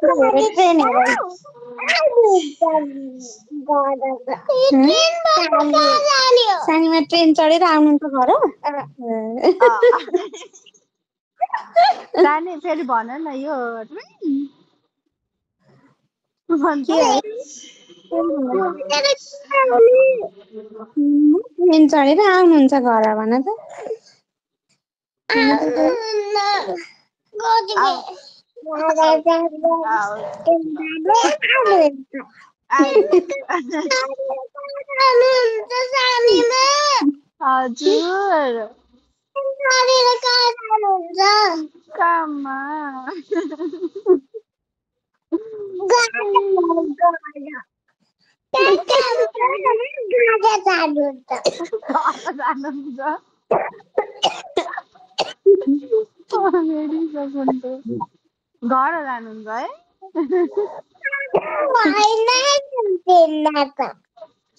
train सानीमा train चढेर आउनुहुन्छ घर सानी फेरि भन न यो ट्रेन चढेर आउनुहुन्छ घर भन त हजुर काममा घर जानुहुन्छ है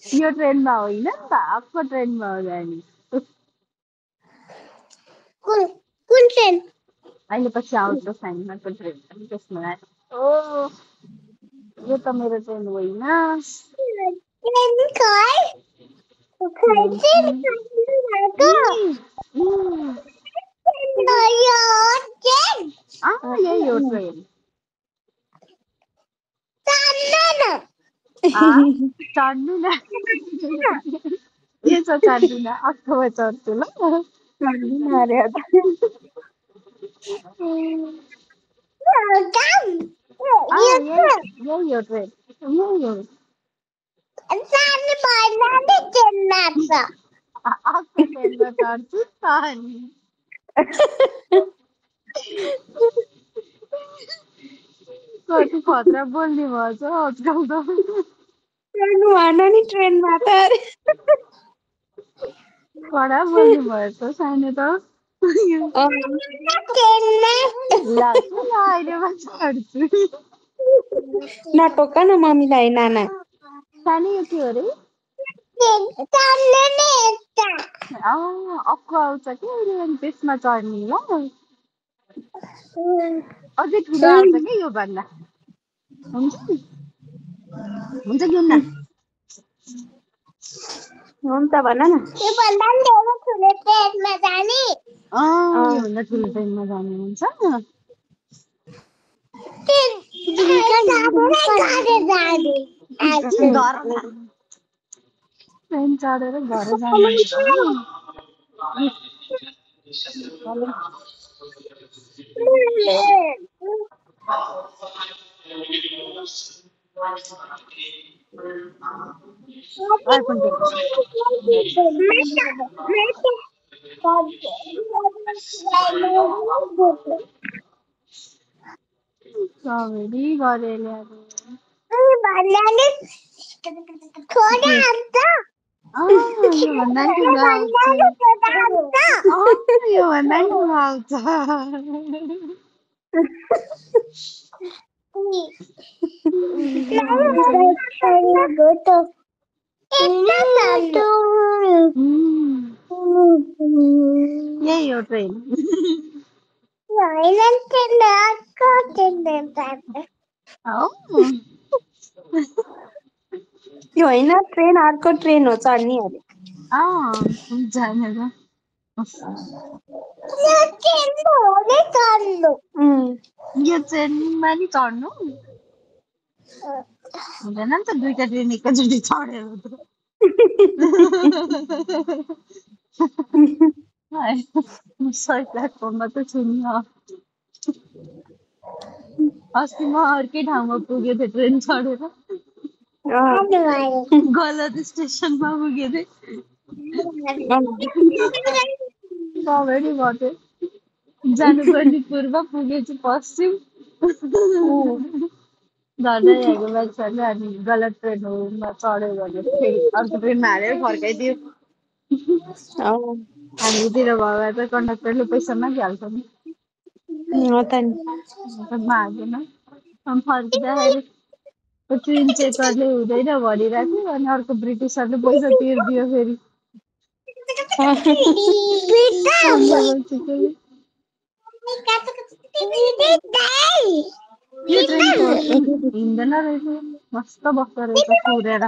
यो ट्रेनमा होइन नि त अर्को ट्रेनमा हो जाने कुन ट्रेन अहिले पछि आउँछ साइनमाको ट्रेन त्यसमा ओ यो त मेरो ट्रेन होइन यही हो ट्रेन चढ्नु न यसो चढ्नु न अक्टोबर चढ्छु ल यही हो ट्रेन यही हो अर्को ट्रेनमा चढ्छु त अनि कति खतरा बोल्ने भएछ आजकल त भन नि ट्रेनमा त कडा बोल्ने भएछ सानो त अहिले चढ्छु नटोका न मम्मीलाई नाना सानो यो के हो रे अक्कु आउँछ कि अहिले अनि त्यसमा चढ्ने ल अझै ठुलो आउँछ कि यो भन्दा हुन्छ हुन्छ कि हुन्न हुन्छ भन न योभन्दा ठुलो ट्रेनमा जाने हुन्छ ट्रेन चढेर घर जानु सबैले गरेर ल्याएको योभन्दा ठुलो आउँछ यही हो ट्रेन यो होइन ट्रेन अर्को ट्रेन हो चढ्ने अरे जानेर यो ट्रेनमा नि चढ्नु हुँदैन नि त दुईटा ट्रेन एकैचोटि चढेर प्लेटफर्ममा त छुन्न अस्ति म अर्कै ठाउँमा पुगेको थिएँ ट्रेन चढेर गलत स्टेसनमा पुगेको थिएँ कमेडी भयो जानुपर्ने पूर्व पुगेछु पश्चिम झन्डै हेरेको मान्छेहरूले अनि गलत ट्रेनमा चढ्यो भने फेरि अर्को ट्रेनमा हालेर फर्काइदियो हामीतिर भयो भए त कन्डक्टरले पैसा मागिहाल्छ नि माग्दैन फर्किँदाखेरि ट्रेन चेकरले हुँदैन भनिरहेको थियो अनि अर्को ब्रिटिसरले पैसा तिर्दियो फेरि यो ट्रेनको हिँड्दैन रहेछ मस्त बस्दो रहेछ कुरेर